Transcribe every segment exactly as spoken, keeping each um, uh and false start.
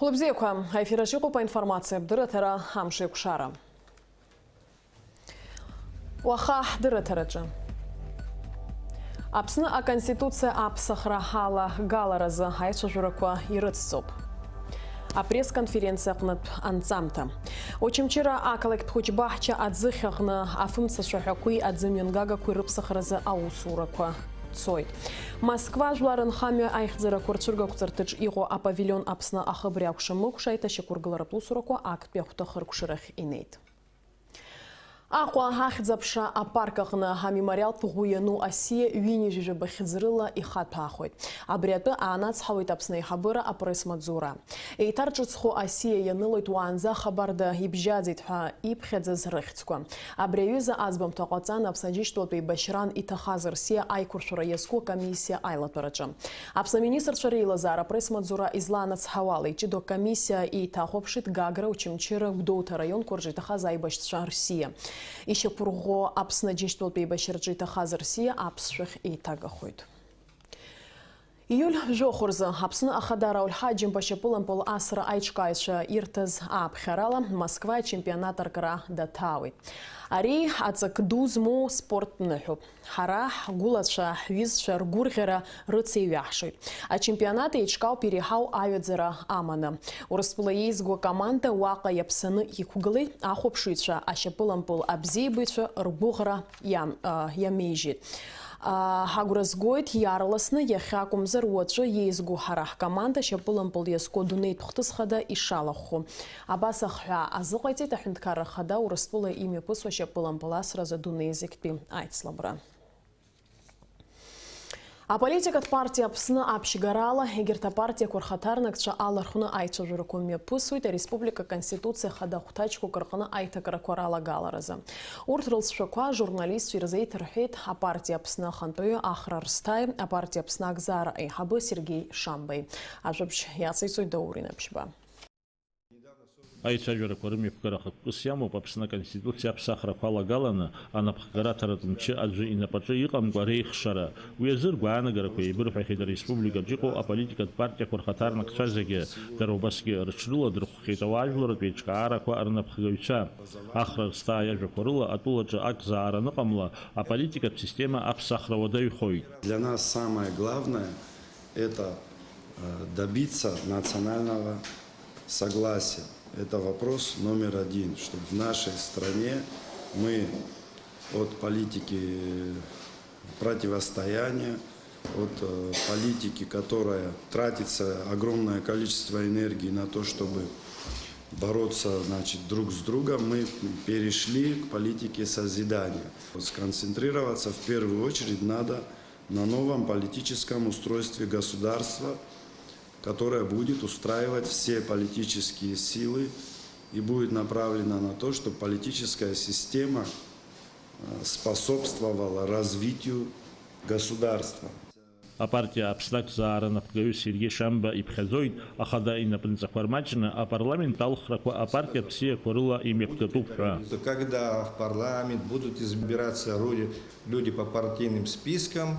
Хәлыбзиақәа, аефираҿ иҟоуп аинформациатә дырраҭара Амшеикәшара. Уаха ҳдырраҭараҿы. Аԥсны Аконституциа аԥсахра алагаларазы аицәажәарақәа ирыцҵоуп. Апресс-конференциа аҟнытә анҵамҭа. Очамчыра ақалақьтә хәыҷбаҳча аӡыхь аҟны афымцацәаҳәақәеи аӡымҩангагақәеи рыԥсахразы аусурақәа цоит. Москва жәлар рынхамҩа аихьӡарақәа рцәыргақәҵарҭаҿ иҟоу апавилион Аԥсны ахыбра акәша-мыкәша аиҭашьақәыргыларатә усурақәа актәи ахәҭа ахыркәшарахь инеит. Аҟәа ахьӡ-аԥша апарк аҟны амемориалтә ӷәы иану асиа ҩынҩажәижәаба хьӡ рыла ихаҭәаахоит. Абри атәы аанацҳауеит Аԥсны аиҳабыра апресс-маҵзура. Еиҭарҿыцхо асиа ианылоит уаанӡа хабарда ибжьаӡит ҳәа иԥхьаӡаз рыхьӡқәа. Абри аҩыза аӡбамҭа ҟаҵан Аԥсны Аџьынџьтәылатә еибашьраан иҭахаз рсиа аиқәыршәара иазку акомиссиа аилатәараҿы. Аԥсны аминистрцәа реилазаара апресс-маҵзура излаанацҳауала, иҷыдоу акомиссиа еиҭахәаԥшит Гагра, Очамчыра, Гәдоуҭа араионқәа рҿы иҭахаз аибашьцәа рсиа. Ишьақәырӷәӷәо Аԥсны Аџьынџьтәылатә еибашьраҿы иҭахаз рсиа аԥсшәахь еиҭагахоит. Ииуль жәохә рзы Аԥсны Ахада Рауль Ҳаџьымба ашьапылампыл асра аиҿкааҩцәа ирҭаз ааԥхьарала Москва ачемпионат аркра даҭаауеит. Ари аҵак ду змоу спорттә ныҳәоуп. Ҳара, ҳгәылацәа, ҳҩызцәа ргәырӷьара рыцеиҩаҳшоит. Ачемпионат еиҿкаауп иреиҳау аҩаӡара аманы. Урыстәыла еизго акоманда уаҟа иаԥсаны иқәгылеит, ахәаԥшыҩцәа ашьапылампыл абзиабаҩцәа ргәыӷра иам-, а, иамеижьит. А, ҳагәра згоит, иаарласны, иахьакәымзар уаҵәы, еизго ҳара ҳкоманда ашьапылампыл иазку адунеитә хҭыс хада ишалахәхо. Абас ахҳәаа азыҟаиҵеит Аҳәынҭқарра Ахада Урыстәыла имҩаԥысуа ашьапылампыл асразы адунеи зегьтәи аицлабра. Аполитикатә партиа Аԥсны аԥшьгарала егьырҭ апартиақәа рхаҭарнакцәа алархәны аицәажәарақәа мҩаԥысуеит ареспублика Конституциа хада хәҭаҷқәак рҟны аиҭакрақәа ралагаларазы. Урҭ рылҵшәақәа ажурналистцәа ирзеиҭарҳәеит апартиа Аԥсны ахантәаҩы Ахра Рсҭаи, апартиа Аԥсны акзаара аиҳабы Сергеи Шамбеи. Ажәабжь иациҵоит Даур Инаԥшьба. Аицәажәарақәа рымҩаԥгара хықәкыс иамоуп Аԥсны Аконституциа аԥсахрақәа алагаланы анапхгара аҭаратә мчы аӡәы инапаҿы иҟамкәа реихшара. Уи азы ргәаанагарақәа еибырҳәахьеит ареспубликаҿ иҟоу аполитикатә партиақәа рхаҭарнакцәа зегьы, дара убасгьы рыҽрыладырхәхьеит ауаажәларратә еиҿкаарақәа рнапхгаҩцәа. Ахра Рсҭаа иажәақәа рыла, атәылаҿы акзаара аныҟамла, аполитикатә система аԥсахра уадаҩхоит. Для нас самое главное — это, э, добиться национального согласия. Это вопрос номер один, чтобы в нашей стране мы от политики противостояния, от, э, политики, которая тратится огромное количество энергии на то, чтобы бороться, значит, друг с другом, мы перешли к политике созидания. Сконцентрироваться в первую очередь надо на новом политическом устройстве государства, которое будет устраивать все политические силы и будет направлено на то, чтобы политическая система, э, способствовала развитию государства. Апартиа Аԥсны акзаара анапхгаҩы Сергеи Шамба иԥхьаӡоит, ахада инапынҵақәа рмаҷны апарламент алхрақәа апартиа бзиақәа рыла имҩаԥгатәуп ҳәа. Когда в парламент будут избираться ру-, люди по партийным спискам,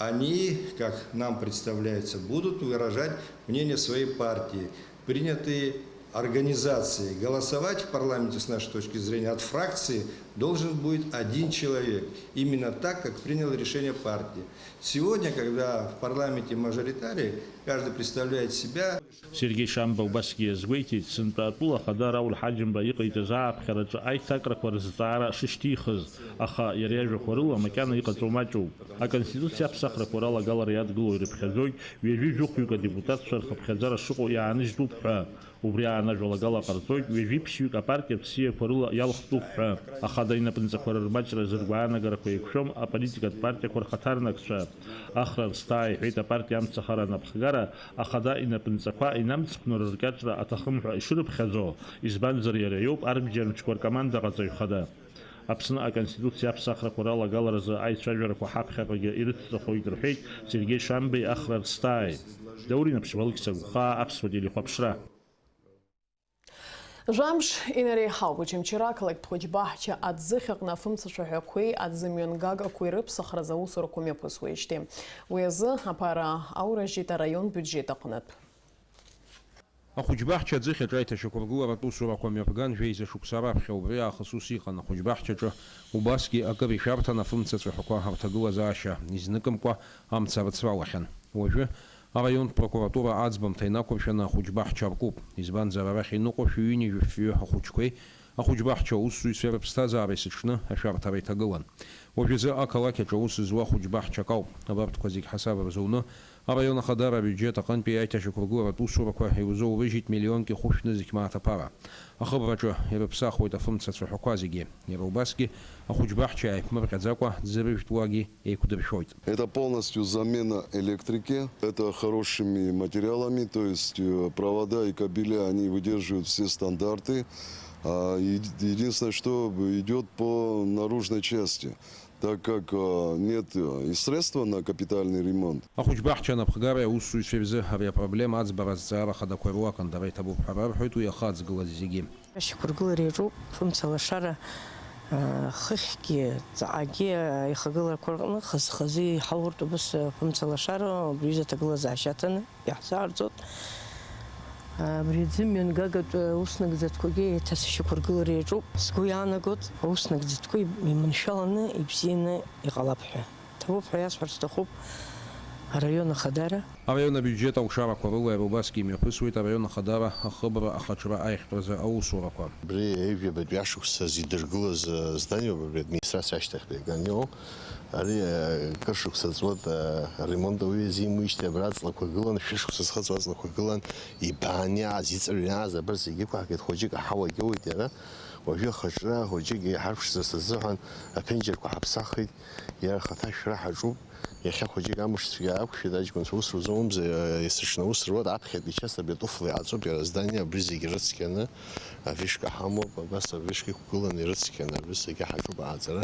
они, как нам представляется, будут выражать мнение своей партии, принятые организации. Голосовать в парламенте, с нашей точки зрения, от фракции должен будет один человек. Именно так, как приняло решение партия. Сегодня, когда в парламенте мажоритарие, каждый представляет себя. Сергеи Шамба убасгьы иазгәеиҭеит, сынтәа атәыла ахада Рауль Ҳаџьымба иҟаиҵаз ааԥхьараҿы аиҭакрақәа рызҵаара шышьҭихыз, аха иара иажәақәа рыла макьана иҟаҵоу маҷуп. Аконституциа аԥсахрақәа ралагалара иадгыло ирыԥхьаӡоит, ҩажәи жәохәҩык адепутатцәа рхыԥхьаӡара шыҟоу иааныжьтәуп ҳәа. Убри аан ажәалагала ҟарҵоит, ҩажәи ԥшьҩык апартиатә бзиақәа рыла иалхтәуп ҳәа. Ахада инапынҵақәа рырмаҷра зыргәаанагарақәа еиқәшәом аполитикатә партиақәа рхаҭарнакцәа. Ахра Рсҭаа иҳәеит, апартиа амцахара анапхгара ахада инапынҵақәа инамҵхәны рыркьаҿра аҭахым ҳәа ишырыԥхьаӡо, избанзар иара иоуп арбџьар мчқәа ркомандаҟаҵаҩ хада. Аԥсны Аконституциа аԥсахрақәа ралагаларазы аицәажәарақәа ҳаԥхьаҟагьы ирыцҵахоит рҳәеит Сергеи Шамбеи Ахра Рсҭааи. Даур Инаԥшьба, Алықьса Гәхаа, Аԥсуа телехәаԥшра. Жәамш инареиҳауп Очамчыра ақалақьтә хәыҷбаҳча аӡыхь аҟны афымцацәаҳәақәеи аӡымҩангагақәеи рыԥсахразы аусурақәа мҩаԥысуеижьҭеи. Уи азы аԥара аурыжьит араион биуџьет аҟнытә. Ахәыҷбаҳча аӡыхь аҿы аиҭашьақәыргыларатә усурақәа мҩаԥган жәеиза шықәса раԥхьа. Убри аахыс ус иҟан, ахәыҷбаҳчаҿы убасгьы акыр ишәарҭан афымцацәаҳәақәа рҭагылазаашьа, изныкымкәа амца рыцралахьан. Уажәы араионтә прокуратура аӡбамҭа инақәыршәаны ахәыҷбаҳча аркуп, избанзар арахь иныҟәо шәи ҩынҩажәи фҩы ахәыҷқәеи ахәыҷбаҳча аусзуҩцәеи рыԥсҭазаара есыҽны ашәарҭара иҭагылан. Уажәазы ақалақь аҿы аус зуа ахәыҷбаҳчак ауп. Абарҭқәа зегь ҳасаб рзуны, араион ахадара абиуџьет аҟынтәи аиҭашьақәыргыларатә усурақәа ирзоурыжьит миллионки хәышә нызқь мааҭ аԥара. Ахыбраҿы ирыԥсахуеит афымцацәаҳәақәа зегьы. Иара убасгьы ахәыҷбаҳча ааиԥмырҟьаӡакәа ӡырыжәтә уагьы еиқәдыршәоит. Это полностью замена электрики, это хорошими материалами, то есть, э, провода и кабеля, они выдерживают все стандарты. А, еди-, единственное, что идёт по наружной части, так как, э, нет, э, и средства на капитальный ремонт. Ахәыҷбаҳча анапхгареи аусзуҩцәеи рзы ари апроблема аӡбара азҵаара хадақәа руакын, дара иҭабуп ҳәа рарҳәоит уи ахы аӡгылаз зегьы. Ашьақәыргылара иаҿуп, фымца лашара, хыхьгьы, ҵаҟагьы аихагыларақәа рҟны хаз-хазы иҳауртә убыс фымца лашара убри изы аҭагылазаашьа аҭаны иаҳзаарҵоит. Абри аӡы мҩангагатә ус нагӡатәқәагьы еиҭа сышьақәыргылара иаҿуп. Сгәы иаанагоит, аус нагӡатәқәа иманшәаланы, ибзианы иҟалап ҳәа. Ҭабуп ҳәа иасҳәарц сҭахуп араион ахадара. Араион абиуџьет алшарақәа рыла иара убасгьы имҩаԥысуеит араион ахадара ахыбра ахаҿра аиӷьтәразы аусурақәа. Абри ҩажәабатәи ашықәсазы идыргылаз, э, зданиоуп, абри администрациа ашьҭахьтәи аган иҟоу. Ари, э, кыр шықәса ҵуеит, э, аремонт ауаҩы иазимуижьҭеи абра аҵлақәа гылан, шәышықәса зхыҵуа аҵлақәа гылан, ибаан иааз, иҵыҩ иааз, абырҭ зегьы ықәаҳгеит, хәыҷык аҳауагьы ауеит иара. Уажәы ахаҿра хәыҷык иҳарԥшӡац азыҳәан аԥенџьырқәа ҳаԥсахит. Иара ахаҭа ашәра ҳаҿуп. Иахьа хәыҷык амш цәгьа ақәшәеит, аҷкәынцәа ус рзумамзар, есыҽны аус руеит, аԥхьатәи час абри атуфла иаҵоуп, иара аздание, абри зегьы рыцқьаны, авишка ҳамоуп, абас авишка иқәгыланы ирыцқьаны, абри зегьы ҳаҿуп ааӡара.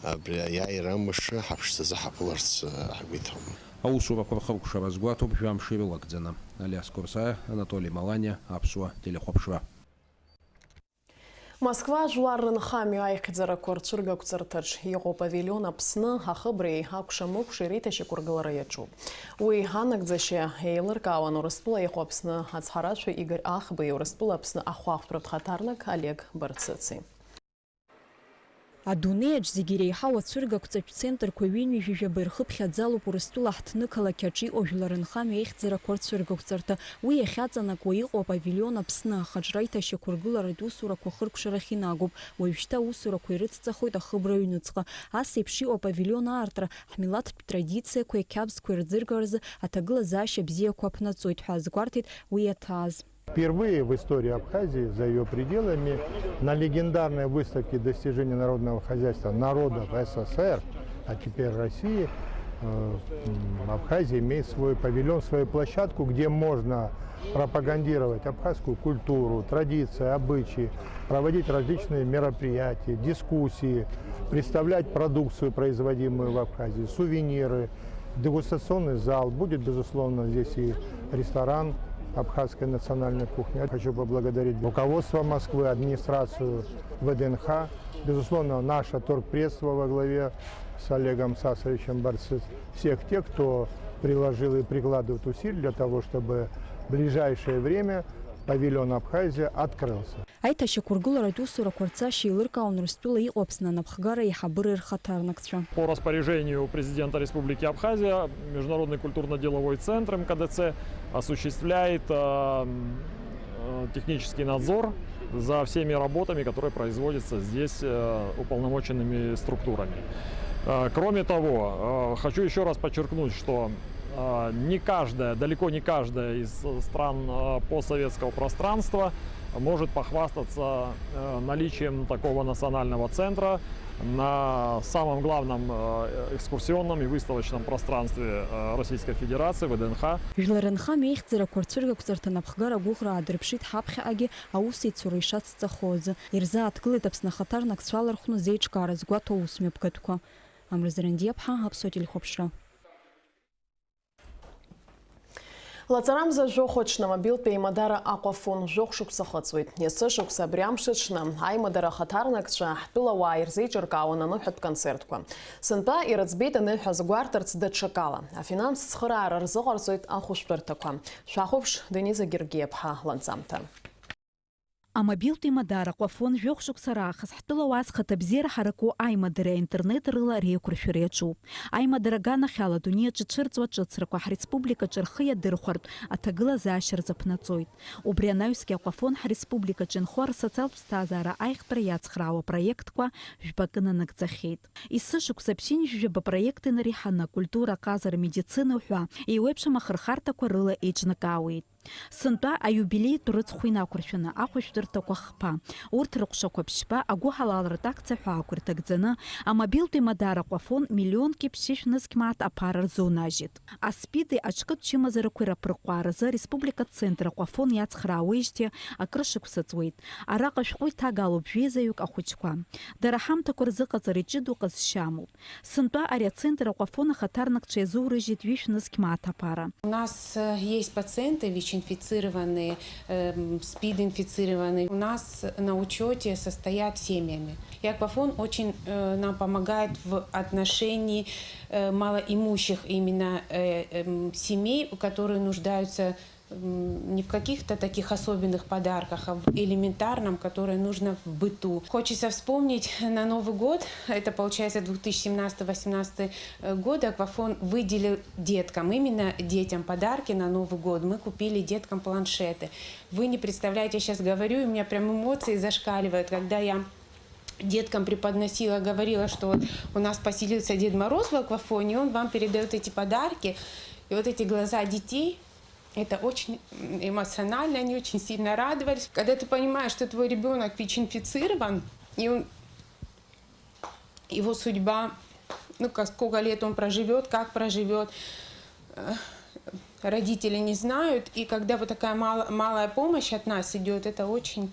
Абри аиааира амш ҳаԥшӡазы ҳаԥыларц, э, ҳгәы иҭоуп. Аусурақәа рхыркәшара азгәаҭоуп жәамш ирылагӡаны. Алиас Курсаиа, Анатоли Маланиа, Аԥсуа телехәаԥшра. Москва ажәлар рынхамҩа аихьӡарақәа рцәыргақәҵарҭаҿ иҟоу павилион Аԥсны ахыбреи акәша-мыкәшеи реиҭашьақәыргылара иаҿуп. Уи анагӡашьа еилыркаауан Урыстәыла иҟоу Аԥсны ацҳаражәҳәаҩ Игорь Ахбеи Урыстәыла Аԥсны ахәаахәҭратә хаҭарнак Олег Барцыци. Адунеиаҿ зегьы иреиҳау ацәыргақәҵатә центрқәа ҩынҩажәи жәаба ирхыԥхьаӡалоуп Урыстәыла ҳҭнықалақь аҿы иҟоу жәлар рынхамҩа аихьӡарақәа рцәыргақәҵарҭа. Уи иахьаҵанакуа иҟоу апавилион Аԥсны ахаҿра аиҭашьақәыргыларатә усурақәа хыркәшарахь инагоуп. Уажәшьҭа аусурақәа ирыцҵахоит ахыбра аҩныҵҟа. Ас еиԥш иҟоу апавилион аартра ҳмилаҭтә традициақәеи ақьабзқәеи рӡыргаразы аҭагылазаашьа бзиақәа аԥнаҵоит ҳәа азгәарҭеит уи иаҭааз. Впервые в истории Абхазии, за её пределами, на легендарной выставке достижений народного хозяйства народов С С С Р, а теперь России, э, м, Абхазия имеет свой павильон, свою площадку, где можно пропагандировать абхазскую культуру, традиции, обычаи, проводить различные мероприятия, дискуссии, представлять продукцию, производимую в Абхазии, сувениры, дегустационный зал, будет, безусловно, здесь и ресторан абхазской национальной кухни. Хочу поблагодарить руководство Москвы, администрацию В Д Н Х, безусловно, наше торгпредство во главе с Олегом Сасовичем Барцыц, всех тех, кто приложил и прикладывает усилия для того, чтобы в ближайшее время павильон Абхазия открылся. Аиҭашьақәыргыларатә усурақәа рцашьа еилыркаауан Урыстәыла иҟоу Аԥсны анапхгара аиҳабыра рхаҭарнакцәа. По распоряжению президента Республики Абхазия Международный культурно-деловой центр, М К Д Ц, осуществляет, э, м, э, технический надзор за всеми работами, которые производятся здесь, э, уполномоченными структурами. Э, кроме того, э, хочу ещё раз подчеркнуть, что, э, не каждая, далеко не каждая из стран, э, постсоветского пространства может похвастаться, э, наличием такого национального центра на самом главном, э, экскурсионном и выставочном пространстве, э, Российской Федерации, В Д Н Х. Жәлар рынхамҩа аихьӡарақәа рцәыргақәҵарҭа анапхгара агәыӷра аадырԥшит ҳаԥхьаҟагьы аусеицура ишацҵахо азы. Ирзааҭгылеит Аԥсны ахаҭарнакцәа алархәны зеиҿкаара згәаҭоу аусмҩаԥгатәқәа. Амра Зарандиаԥҳа, Аԥсуа телехәаԥшра. Лаҵарамза жәохә аҽны амобилтә еимадара Аҟәафон жәохә шықәса ахыҵуеит. Есышықәса абри амш аҽны аимадара ахаҭарнакцәа ҳтәылауаа ирзеиҿыркаауан аныҳәатә концертқәа. Сынтәа ирыӡбеит аныҳәа азгәарҭарц даҽакала. Афинанстә цхыраара рзыҟарҵоит ахәышәтәырҭақәа. Шәахәаԥш, Дениза Гергиаԥҳа ланҵамҭа. Амобилтә еимадара Аҟәафон жәохә шықәса раахыс ҳтәылауаа зхаҭабзиара ҳараку аимадара аинтернет рыла реиқәыршәара иаҿуп. Аимадара аганахьала адунеи аҿы цәырҵуа ҿыцрақәа ҳреспубликаҿы рхы иадырхәартә аҭагылазаашьа рзаԥнаҵоит. Убри анаҩсгьы Аҟәафон ҳреспубликаҿы инхо асоциалтә ԥсҭазаара аиӷьтәра иацхраауа апроектқәа жәбакы нанагӡахьеит. Есышықәса ԥшьынҩажәаба проект инареиҳаны акультура, аҟазара, амедицина ҳәа еиуеиԥшым ахырхарҭақәа рыла еиҿнакаауеит. Сынтәа аиубилеитә рыцхә инақәыршәаны ахәышәтәырҭақәа хԥа, урҭ рыҟәшақәа ԥшьба, агәыҳалалратә акциа ҳәаақәа ирҭагӡаны, амобилтә еимадара Аҟәафон миллионки ԥшьышә нызқь мааҭ аԥара рзунажьит. АСПИДи аҿкытә чымазарақәеи раԥырҟәааразы ареспубликатә центр Аҟәафон иацхраауеижьҭеи акрышықәса ҵуеит. Араҟа шәҟәы иҭагалоуп жәеизаҩык ахәыҷқәа. Дара ҳамҭақәа рзыҟаҵара иҷыдоу ҟазшьа амоуп. Сынтәа ари ацентр Аҟәафон ахаҭарнакцәа иазурыжьит ҩышә нызқь мааҭ аԥара. У нас э, есть пациенты ВИЧ-инфицированные, эм, СПИД-инфицированные. У нас на учете состоят семьями. И Аквафон очень э, нам помогает в отношении э, малоимущих именно э, эм, семей, которые нуждаются м, не в каких-то таких особенных подарках, а в элементарном, которое нужно в быту. Хочется вспомнить на Новый год, это получается две тысячи семнадцатый-восемнадцатый годы, Аквафон выделил деткам, именно детям подарки на Новый год. Мы купили деткам планшеты. Вы не представляете, я сейчас говорю, и у меня прям эмоции зашкаливают, когда я деткам преподносила, говорила, что вот у нас поселился Дед Мороз в Аквафоне, и он вам передает эти подарки. И вот эти глаза детей, это очень эмоционально, они очень сильно радовались. Когда ты понимаешь, что твой ребенок ВИЧ-инфицирован, и он, его судьба, ну, как, сколько лет он проживет, как проживет, э, родители не знают. И когда вот такая мал, малая помощь от нас идет, это очень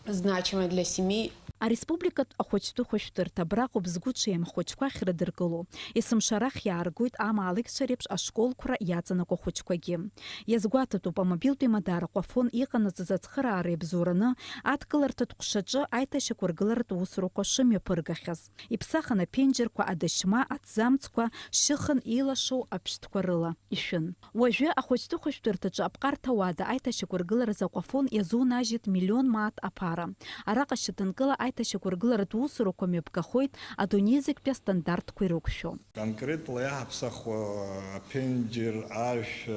значимо для семей. Ареспубликатә ахәыҷтәы хәышәтәырҭа абраҟоуп згәы ҽеим ахәыҷқәа ахьрыдыркыло. Есымша арахь иааргоит амаалықьцәа реиԥш ашколқәра иаҵанакуа ахәыҷқәагьы. Иазгәаҭатәуп амобилтә еимадара Аквафон иҟанаҵаз ацхыраара иабзоураны адкыларҭатә ҟәшаҿы аиҭашьақәыргыларатә усурақәа шымҩаԥыргахьаз. Иԥсахын аԥенџьырқәа, адашьма, аҭӡамцқәа, шьыхын еилашоу аԥштәқәа рыла ишәын. Уажәы ахәыҷтәы хәышәтәырҭаҿы аԥҟарҭа уада аиҭашьақәыргыларазы Аквафон иазунажьит миллион мааҭ аԥара. Араҟа шьаҭанкыла аиҭашьақәыргыларатә усурақәа мҩаԥгахоит адунеи зегьтәи астандартқәа ирықәшәо. Конкретла иаҳаԥсахуа аԥенџьыр, ашә,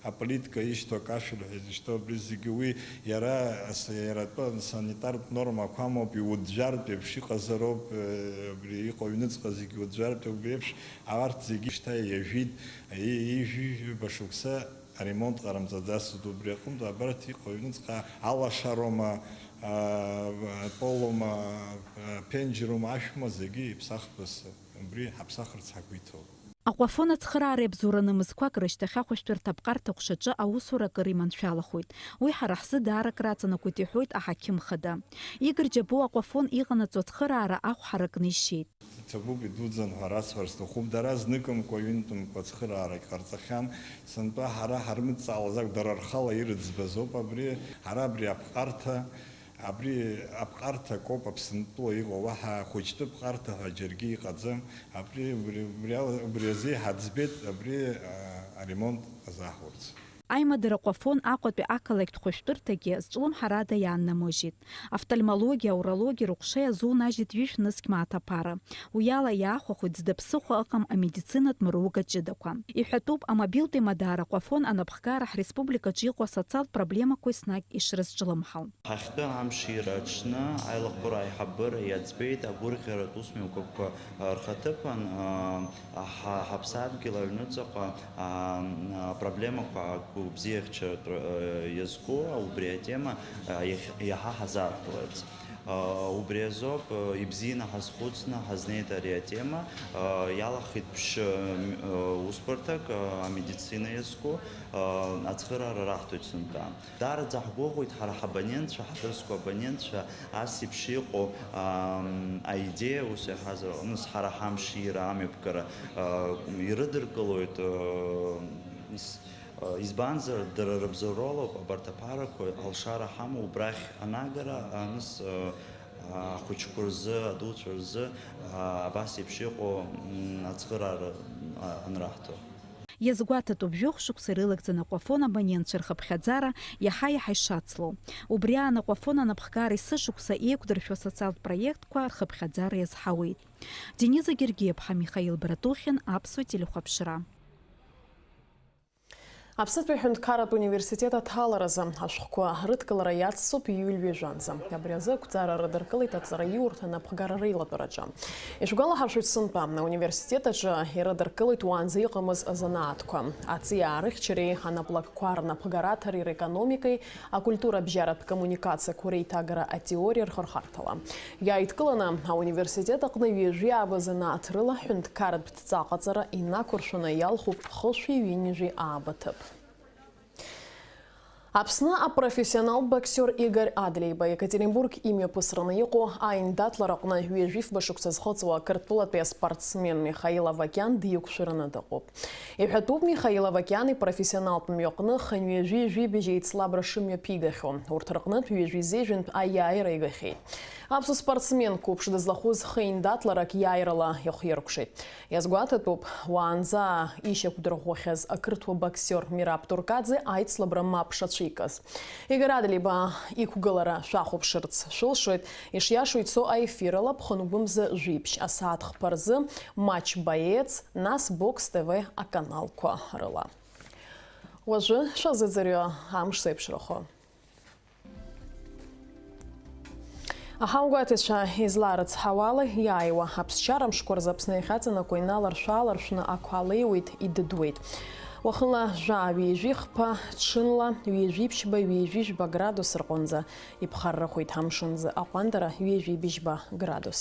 аплитка ишьҭоу, акашәыр ҳәа изышьҭоу, абри зегьы уи иара ас-, иара атәы санитартә нормақәа амоуп, иуӡәӡәартә еиԥш иҟазароуп, э, абри иҟоу аҩныҵҟа зегьы иуӡәӡәартә еиԥш, арҭ зегьы шьҭа иажәит, и-, ижәи-, ҩба шықәса аремонт ҟарымҵаӡацызт, убри аҟынтә абарҭ иҟоу аҩныҵҟа алашароума, а, полума, а, ԥенџьырума, ашәума, зегьы иԥсахтәыс убри ҳаԥсахырц ҳагәы иҭоуп. Аҟәафон ацхыраара иабзоураны мызқәак рышьҭахь ахәышәтәырҭа аԥҟарҭа ҟәшаҿы аусура акыр иманшәалахоит. Уи ҳара ҳзы даара акраҵанакуеит, иҳәоит аҳақьым хада. Игорь Џьабуа Аҟәафон иҟанаҵо ацхыраара ахә ҳаракны ишьеит. Иҭабуп, идуӡӡан ҳәа расҳәар сҭахуп. Дара зныкымкәа, ҩынтәымкәа ацхыраарагь ҟарҵахьан. Сынтәа ҳара ҳармыдҵаалаз акәу, дара рхала ирыӡбаз ауп абри. Ҳара абри аԥҟарҭа, абри аԥҟарҭа акоуп Аԥсынтәыла иҟоу, уаҳа хәыҷтәы ԥҟарҭа ҳәа џьаргьы иҟаӡам. Абри, убри, убри ала, убри азы иҳаӡбеит абри, а, аремонт азаҳурц. Аимадара Аҟәафон Аҟәатәи ақалақьтә хәышәтәырҭагьы зҿлымҳарада иааннамыжьит. Офтальмологиа, аурологиа рыҟәша иазунажьит ҩышә нызқь мааҭ аԥара. Уиала иаахәахоит зда ԥсыхәа ыҟам амедицинатә мыруга ҷыдақәа. Иҳәатәуп, амобилтә еимадара Аҟәафон анапхгара ҳреспубликаҿы иҟоу асоциалтә проблемақәа еснагь ишрызҿлымҳау. Ҳахьтәы амшира аҽны аилахәыра аиҳабыра иаӡбеит агәырӷьаратә усмҩаԥгатәқәа рхаҭыԥан, а, ҳа-, ҳаԥсадгьыл аҩныҵҟа, а, апроблемақәа агәыбзиахьчаратә, а, иазку убри атема, а, иахь-, иаҳа ҳазааргыларц. А, убри азоуп, а, ибзианы ҳазхәыцны ҳазнеит ари атема, а, иалахеит ԥшьа, м, а, усбарҭак, а, амедицина иазку, а, ацхыраара раҳҭоит сынтәа. Даараӡа ҳгәыӷуеит ҳара ҳабонентцәа, ҳаҭырқәа абонентцәа, ас еиԥш иҟоу, ам, аидеиа, ус иаҳҳәазар, ҟныз ҳара ҳамшира амҩаԥгара, а, ирыдыркылоит, а, ис-, Избанзар, дара рыбзоуроуп абарҭ аԥарақәа алшара ҳамоу, убрахь анагара аныс, ахәыҷқәа рзы, адуцәа рзы, абас еиԥш иҟоу, м, ацхыраара, а, анраҳҭо. Иазгәаҭатәуп жәохә шықәса ирылагӡан Аҟәафон абонентцәа рхыԥхьаӡара иаҳа-иаҳа ишацло. Убри аан Аҟәафон анапхгара есышықәса еиқәдыршәо асоциалтә проектқәа рхыԥхьаӡара иазҳауеит. Дениза Гергиаԥҳа, Михаил Братухин, Аԥсуа телехәаԥшра. Аԥснытәи аҳәынҭқарратә университет аҭаларазы ашәҟәқәа рыдкылара иацҵоуп июль ҩажәанӡа. Абри азы ақәҵара рыдыркылеит аҵараиурҭа анапхгара реилатәараҿы. Ишәгәалаҳаршәоит, сынтәа ауниверситет аҿы ирыдыркылеит уаанӡа иҟамыз азанааҭқәа. Аҵиаа рыхьчареи анаплакқәа рнапхгара аҭареи рекономикеи, акультура абжьаратә коммуникациақәа реиҭагара атеориа рхырхарҭала. Иааидкыланы ауниверситет аҟны ҩажәи ааба занааҭ рыла ҳәынҭқарратә дҵаҟаҵара инақәыршәаны иалхуп хышәи ҩынҩажәи ааба ҭыԥ. Аԥсны апрофессионал боксиор Игорь Адлеиба Екатеринбург имҩаԥысраны иҟоу аиндаҭлара аҟны ҩажәи фба шықәса зхыҵуа Қырҭтәылатәи аспортсмен Михаил Авакиан диқәшәараны дыҟоуп. Иҳәатәуп Михаил Авакиан ипрофессионалтә мҩаҟны хынҩажәи жәибжь еицлабра шымҩаԥигахьоу. Урҭ рҟнытә ҩажәи зежәынтә аиааира игахьеит. Аԥсуа спортсмен қәыԥш дызлахәыз хеиндаҭларак иааирала ихиркәшеит. Иазгәаҭатәуп, уаанӡа ишьақәдырӷәӷәахьаз ақырҭуа боксиор Мираб Туркаӡе аицлабра мап шацәикыз. Игорь Адлеиба иқәгылара шәахәаԥшырц шәылшоит, ишиашоу ицо аефир ала ԥхынгәымза жәиԥшь асааҭ хԥа рзы Матч Боец, нас Бокс Т В аканалқәа рыла. Уажәы шәазыӡырҩы амш зеиԥшрахо. Аҳауагәаҭаҩцәа изларыцҳауала, иааиуа аԥсшьара мшқәа рзы Аԥсны иахьаҵанакуа иналаршә-ааларшәны ақәа леиуеит, идыдуеит. Уахынла жәаа ҩажәи хԥа, ҽынла ҩажәи ԥшьба, ҩажәи жәба градус рҟынӡа иԥхаррахоит, амшынӡы аҟәандара ҩажәи быжьба градус.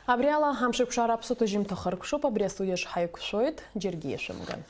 Абри ала амшеиқәшара аԥсуа ҭыжьымҭа хыркәшоуп, абри астудиаҿ ҳаиқәшәоит, џьаргьы иашәымган.